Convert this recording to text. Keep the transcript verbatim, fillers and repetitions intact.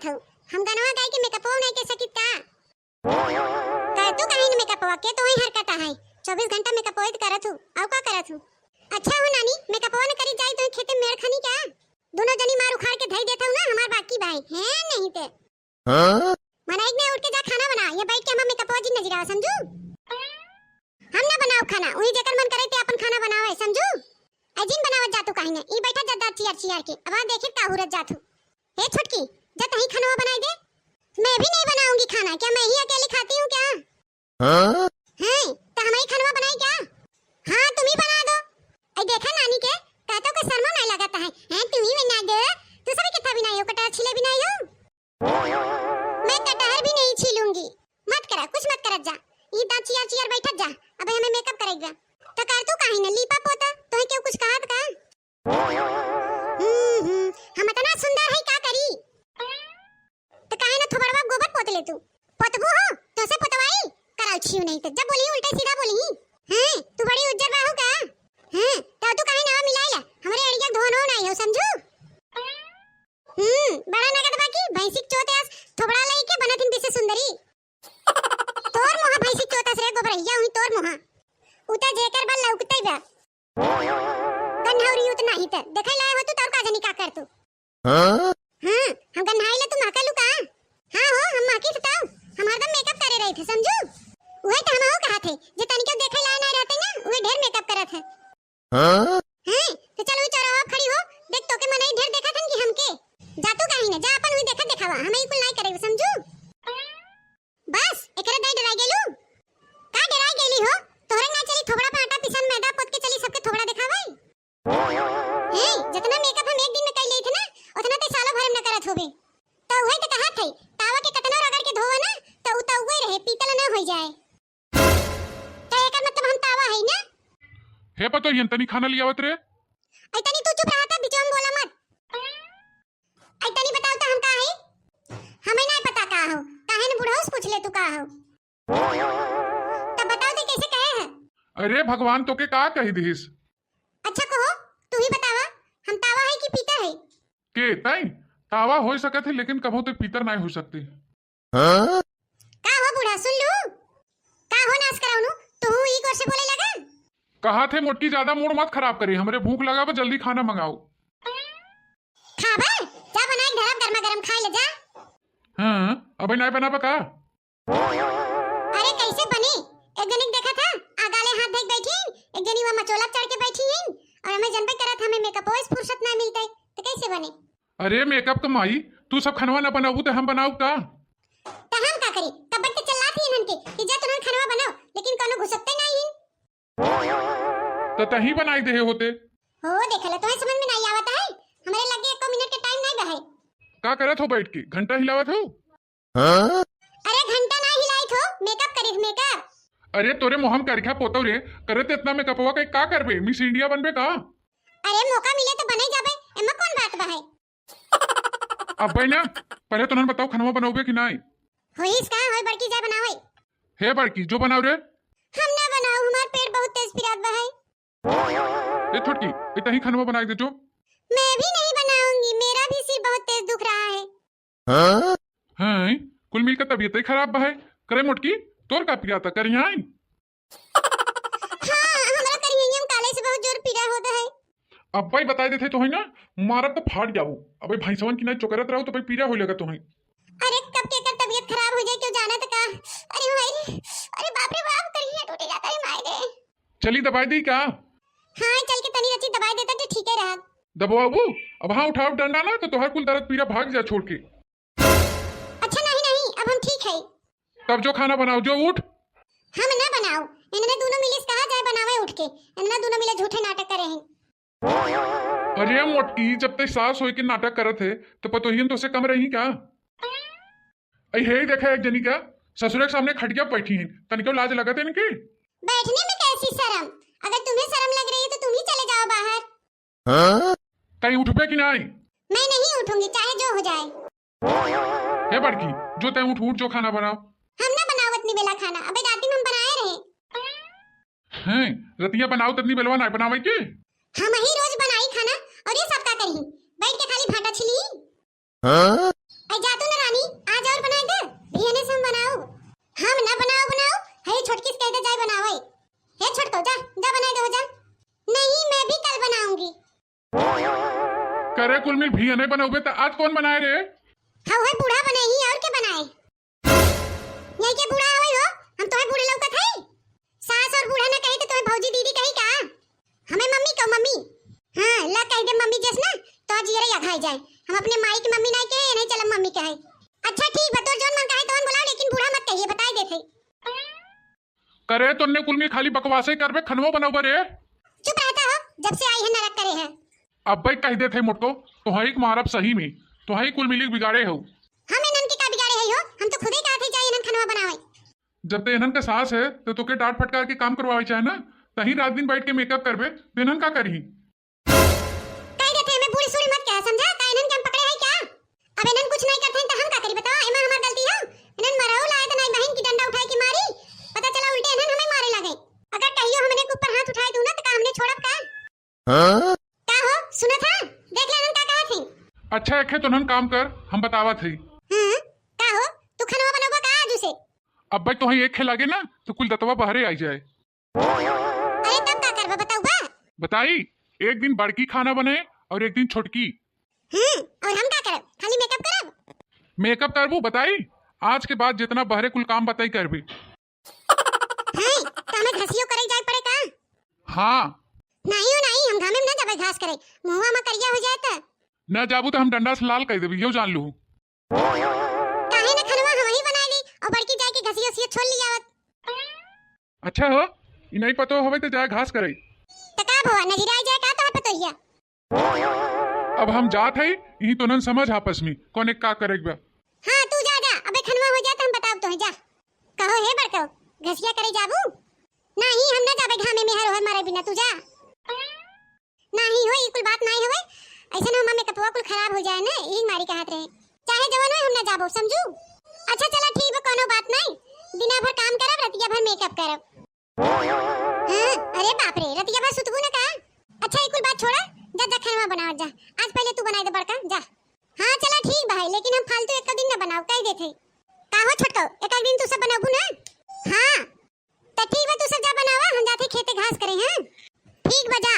थू, हम गनवा गाई के मेकअपवा नाई के सकित का? करतू काहे न मेकअपवा, के तोहई हरकत है? चउबीस घंटा मेकअपवा त करत हू, अउ का करत हू? अच्छा हो नानी, मेकअपवा न करी जाई तो खेते में मेड़ खानी का? दुनो जनी मार उखाड़ के धई देत हू ना, हमार बाकी भाई, हैं नहीं ते। हाँ? मनाई में उठ के जा खाना बना, ये बैठ के हमार मेकअपवा जिन नजरावा, समझू? हम ना बनाओ खाना, उही जेकर मन करे ते अपन खाना बनावे, समझू? ए जिन बनावत जातू काहे न, ई बैठा जा दाँत चियार चियार के, अब आ देखित का हुरत जातू। हे छोटकी, जा तही खानवा बनाई दे। मैं भी नहीं बनाऊंगी खाना, क्या मैं ही अकेली खाती हूँ क्या? हाँ? हैं, तो हम ही खानवा बनाई क्या? हाँ, तुम ही बना दो। ए देखा नानी के, कहतो के शर्मा नहीं लगाता है, हैं, तुम ही बना दो। तू सभी कितना भी नहीं हो, कटहर छीले भी नहीं हो। मैं कटहर भी नहीं छीलूंगी। मत करा, कुछ मत करत जा। ई दाँत चियार चियार बैठत जा। अबे हमें मेकअप करेगा। तो कर तू काहे न लीपा पोता? तोहे केहू कुछ कहत का? हम्म, हम्म, हम इतना सुंदर है, का करी? तो काहे न थोबड़वा गोबर पोत ले तू? पोतबू हो, तोसे पोतवाई? कराल छियो नहीं तो। जब बोली उल्टा सीधा बोली। हैं, तू बड़ी उज्जर बाहू का? हैं, तो तू काहे नवा मिलाइला? हमरे अड़िया धोनो नहीं हो, समझू? हम्म, बड़ा नगद बाकी, भैंसी के चोते आस थोबड़ा लई के बनत हिन बीसे सुंदरी। तोर मुहा भैंसी के चोत आस रे गोबरैया, हुई तोर मुहा। उता जेकर बल लौकते बा। गन्हौरी उत नाही त, देखै लाए हो तू, तोर का जनी का कर तू। हाँ? हाँ, हम गन्हाई ले तू महकलू का? हाँ हो, हम महकी थे तब, हम हरदम मेकअप करे रहे थे, समझू? उहे तो हम हो कहा थे, जे तनिको देखै लाए ना रहते ना, उहे ढेर मेकअप करत है। हाँ? हैं? तो चल, वही चौराहा खड़ी हो, देख, तोके मनई ढेर देखत हन कि हमके? जा तू कहीं ना, जा अपन वही देखत देखावा, हम ई कुल नाई करे, समझू? बस, एकरे दाई डराई गेलू? का डराई गेली हो? तोहरे ना चली थोबड़ा पे आटा पिसान, मैदा पोत के चली सबके थोबड़ा देखावे? हैं? जितना मेकअप हम एक दिन में कर लेई थे ना, उतना ते सालों भर में न करत होबे। तो वही तो कहा थे, तावा के कतनो रगड़ के धोवा ना, तो उ तो उहे रहे, पीतल ना होई जाए। तो एकर मतलब हम तावा है ना? हे पतोहियन, तनी खाना लियावत रे। ऐ तनी तू चुप रहा था, बीचवा में बोला मत। ऐ तनी बताओ तो हम का है? हमें नहीं पता का हो, काहे न बुढ़ऊ से पूछ ले तू का हो। तब बताओ तो कैसे कहे है? अरे भगवान तोके का कही दिहिस? अच्छा कहो, तू ही बतावा, हम तावा है कि पीता है? के तई? तावा हो सकत है, लेकिन कभो ते पीतर नहीं हो सकते। हाँ? का हो बूढ़ा, सुन लू? का हो नाश कराउनु? तू ई गोर से बोले लगा? कहा थे मोटकी, ज्यादा मूड मत खराब करे, हमरे भूख लगा बा, जल्दी खाना मंगाओ। खाबे? जा बनाई धरब, गर्मा गर्म खाई ले जा। हाँ, अबे नाय बनाबा का? अरे कैसे बनी? एक जनी के देखा था, आगाले हाथ धइक बैठी, एक जनी वहाँ मचोला चढ़ के बैठी है, और हमें जनबे करत हमें मेकअप से फुर्सत ना मिलते, तो कैसे बने? अरे मेकअप का माई, तू सब खनवा ना बनाबू तो हम बनाऊ का? त हम का करी? कब के चिल्लात ही इनन के कि जा तुरंत खनवा बनाओ, लेकिन कोनो घुसकते नहीं ही। तो तही बनाई देहे होते। हो देख ले, तुम्हें समझ में नहीं आवत है, हमारे लगे एको मिनट के टाइम नहीं बहे। का करत हो बैठ के, घंटा हिलावत हो? अरे घंटा ना हिलाई थो, मेकअप करी, मेकअप। अरे तोरे मोहम करखा पोतव रे, करे ते इतना मेकअपवा के का करबे, मिस इंडिया बनबे का? अरे मौका मिले तो बने जाबे, एमा कौन बात बहे? अब्बे ना, पहले तो नन बताओ, खनवा बनाओगे कि नाई? होइस का, होई बड़की जाए बनावे। हे बड़की, जो बनाओ रे। हम ना बनाओ, हमार पेट बहुत तेज पिरात बा है। ए छोटकी, इतही खनवा बनाई दे जो। मैं भी नहीं बनाऊंगी, मेरा भी सिर बहुत तेज दुख रहा है। हाँ? हैं, कुल मिलकर तबीयत ही खराब बा है। करे मोटकी, तोर का पिराता, करियाई? हाँ, हमरा करिहैया में काले से बहुत जोर पीड़ा होता है। अब्बे बताई देते तो है ना, मारब तो फाट जाबू। अबे भैंसवन की नहीं चोकरत रहो तो भाई पीड़ा होई लगा तो है। अरे कब के कर तबीयत खराब हो जाए, क्यों जाना तो का? अरे माई रे, अरे बाप रे बाप, करिहैया टूटे जाता है माई रे। चली दबाई दी का? हाँ, चल के तनी रची दबाई देता तो ठीक है रहा। दबवाबू? अब हाँ उठाओ डंडा ना तो तोहर कुल दर्द पीड़ा भाग जा छोड़ के। अच्छा नहीं नहीं, अब हम ठीक है। तब जो खाना बनाओ, जो उठ। हम ना बनाओ, इनने दोनों मिले से कहा जाए बनावे उठ के, इनने दोनों मिले झूठे नाटक करे हैं। अरे मोटकी, जब तक सास होई के नाटक करत है तो पतोहियन तो से कम रही का? आई हे देखा एक जनी का ससुरे के सामने खटिया बैठी हैं, तनिको लाज लगत है इनके? बैठने में कैसी शर्म? अगर तुम्हें शर्म लग रही है तो तुम ही चले जाओ बाहर। हाँ? तई उठबे कि नाई? मैं नहीं उठूंगी, चाहे जो हो जाए। हे बड़की, जो तय उठ, उठ जो खाना बनाओ। हम ना बनाओ इतनी बेला खाना, अबे राती में हम बनाए रहे। हैं, रतिया बनाओ ततनी बेलवा नाई बनावे के? हम ही रोज बनाई खाना और ये सब का करी? बैठ के खाली भाटा छिली। हाँ? आई जा तू ना रानी, आज और बनाए दे, बिहने से हम बनाऊ। हम ना बनाओ बनाओ, हे छोटकी से कह दे जाए बनावे। हे छोटको, जा, जा बनाए दे हो जा। नहीं, मैं भी कल बनाऊंगी। करे कुल मिल बिहने बनौबे त आज कौन बनाए रे? हाँ, वही बूढ़ा बनाई, और के बनाए? यही के बूढ़ा हवे हो, हम तोहे बूढ़े लौकत हई? सास और बूढ़ा ना कही तो तोहे भौजी दीदी कही का? हमें मम्मी कहो मम्मी। हाँ, ला कह दे मम्मी जस ना, तो जियरे अघाई जाए। हम अपने माई की मम्मी नहीं कहे, नहीं चलम मम्मी कहे। अच्छा ठीक बा, तोर जौन मन कहे तौन बोलाओ, लेकिन बूढ़ा मत कहिए, बताई देत हई। करे तोन्ने कुल में खाली बकवासे करबे, खनवो बनौबे रे। चुप रहता हो, जब से आई है नरक करे है। अब्बे कह देत है मोटको, तोहई के मारब सही में, तोहई कुल मिली के बिगाड़े हो। हम इन्हन के का बिगाड़े है हो, हम तो खुदे कहत है जाई इन्हन खनवा बनावे। जब ते इन्हन के सास है, तो तोके डांट फटकार के काम करवावे चाहे ना, तही रात दिन बैठ के मेकअप करबे, तो इन्हन का करही? कह देते हैं, मैं बूढ़ी सूढ़ी मत कह, समझा? का इन्हन के हम पकड़े है क्या? अब इन्हन कुछ नहीं करते हैं तो हम का करी बताओ? एमा हमार गलती है? इन्हन मरऊ लाए तो नहीं बहन की डंडा उठाए के मारी, पता चला उल्टे इन्हन हमें मारे लगे। अगर कहियो हमने के ऊपर हाथ उठाए दू ना तो का हमने छोड़ब का? हाँ? का हो, सुनत है? देख ले इन्हन का कहत है। अच्छा एक है तो इन्हन काम कर, हम बतावत है। हाँ, का हो, तू खनवा बनबा का आजू से? अब भाई तोहई एक है लागे ना तो कुल दतवा बहरे आई जाए। अरे तब का करबा बताऊ बा? बताई, एक दिन बड़की खाना बने और एक दिन छोटकी। हम्म, और हम का करब? खाली मेकअप करब? मेकअप करबू? बताई, आज के बाद जितना बहरे कुल काम बताई करबी। हैं, तो हमें घसियो करे जाए पड़े का? हाँ। नहीं हो नहीं, हम घामे में ना जाबे घास करे, मुँहवा में करिया हो जाए त। ना जाबू तो हम डंडा से लाल कर देबी, यो जान लू। काहे ना खनवा हम ही बनाए ली और बड़की जाए के घसियो सियो छोल लिया आवत। अच्छा हो, ई नहीं पतो हवे तो जाए घास करे। त का भवा, नजर आई जाए का तोहर पतोहिया? अब हम जात हई, यही तो नन समझ आपस में, कौन एक का करे के बा। हाँ, तू जा, जा, अबे खनवा हो जा त हम बताब तोहे, जा। कहो हे बड़को, घसिया करे जाबू? नहीं, हम ना जाबे घामे में हर ओहर मारे बिना, तू जा। नाही हो, ई कुल बात नाही हवे। ऐसे ना हमार मेकअपवा कुल खराब हो जाए ना, यही मारी कहत रहे। चाहे जवन होए, हम ना जाबो, समझू? अच्छा चला ठीक बा, कोनो बात नहीं। दिना भर काम करब, रतिया भर मेकअप करब। हाँ, अरे बाप रे, रतिया भर सुतबू ना का? अच्छा ई कुल बात छोड़ा, जा जा खाना बनावत जा। आज पहले तू बनाए दे बड़का, जा। हाँ चला ठीक बा, लेकिन हम फालतू एक दिन ना बनाओ, कह देत है। का हो छोटको, एक दिन तू सब बनाबू ना? हाँ। त ठीक बा, तू सब जा बनावा, हम जाते खेते घास करे, हाँ? ठीक बा, जा।